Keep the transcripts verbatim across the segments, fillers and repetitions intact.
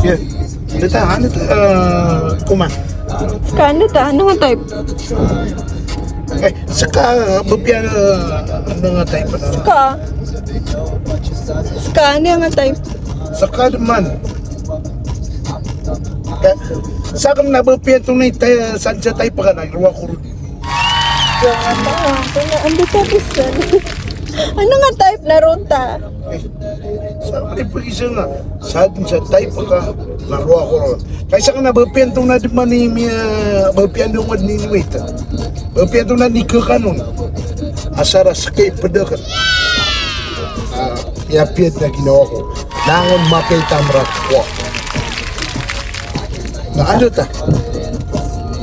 Yes. Ano ta, ano ta, ah, kuman? Ska, ano ta, ano nga type? Eh, ska, bapiya, ah, ano nga type, ano? Ska. Ska, ano nga type? Ska dn man. Eh, sakn na bapiya tonay, type, san sa type ka na, roo ako roo. Ano nga type na ron ta? Sa mani pagisa nga, sa, sa type ka, na roo ako roo. Kay sakn na bapiya tonay dn man i miya, bapiya tonay dn i wait. Bapiya tonay dn i kakanon. Asar a ska i pd akn. Ah, iya piyad na ginawa ko. Langon mapita mrak ko. Na ano ta?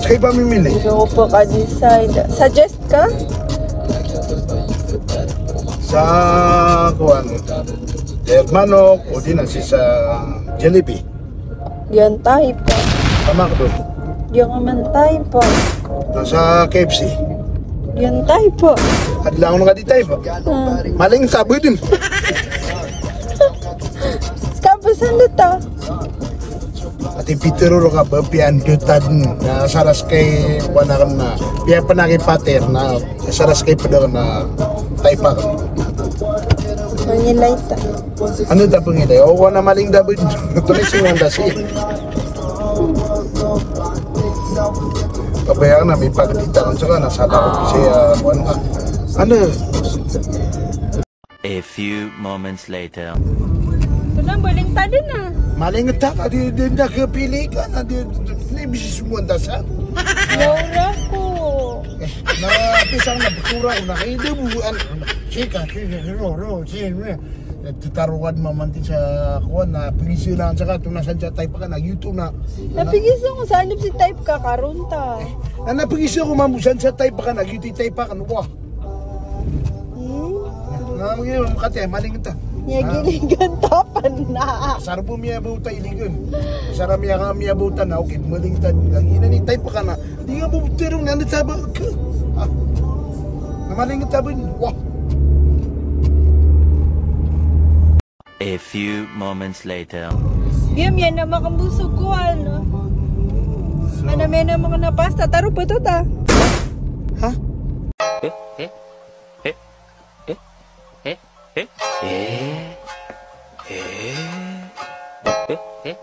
Ska i pamimili. Hindi ko pa ka-decide. Suggest ka? Sa kuwan. Hermano, o di na si sa Jollibee. Giyan type. Sa McDo. Giyan ka man type. Na sa K F C. Giyan type. Adlaw na ka di type. Hmm. Maling sabi din. Ska ba san dn ta? Ati pitero roo ka bapiya tonay dn na asar a ska i kuwan akn na. Piya pn aki pater na asar a ska i pd akn na type akn. Mangilay ta. Ano ta pangilay? O, kuwan a maling da bd. Tonay si wanda si. Kabaya na mipagdita kan saka na sa tao si, ah, kuwan ka. Ano? A few moments later. Ito na, maling ta dn, ah. Maling ta ka, di, di na kapili ka na, di, di, di, bisis mo ang dasa. Yaw ra ko. Eh, na, pisang na, bakura ko na, kayo di buwan. Sika, sika, sika, sika, sika. Eh, titarowan mamanti sa kuwan, na pagisilan sa ka, to na san sa type ka, na yuto na. Na pagisa ko, sa alip si type ka, karon ta. Eh, na, na pagisa ko, mamusan sa type ka, na yuto type ka, wah. Hmm? Na, magi, makati, maling ta. Niya giligan tapan na. Sarbo miya bauta iligan. Sara miya, miya bauta na, okay, maling ta. Lagi na ni type ka na. Di nga bo tero na, ano taba ka? Ah. Na maling ta ba? Wah. A few moments later. Giyam iyan na makambusog ko, ano? Ano, may na mga napasta, taro pa to, ta? Ha? Eh, eh, eh, eh, eh, eh, eh, eh, eh.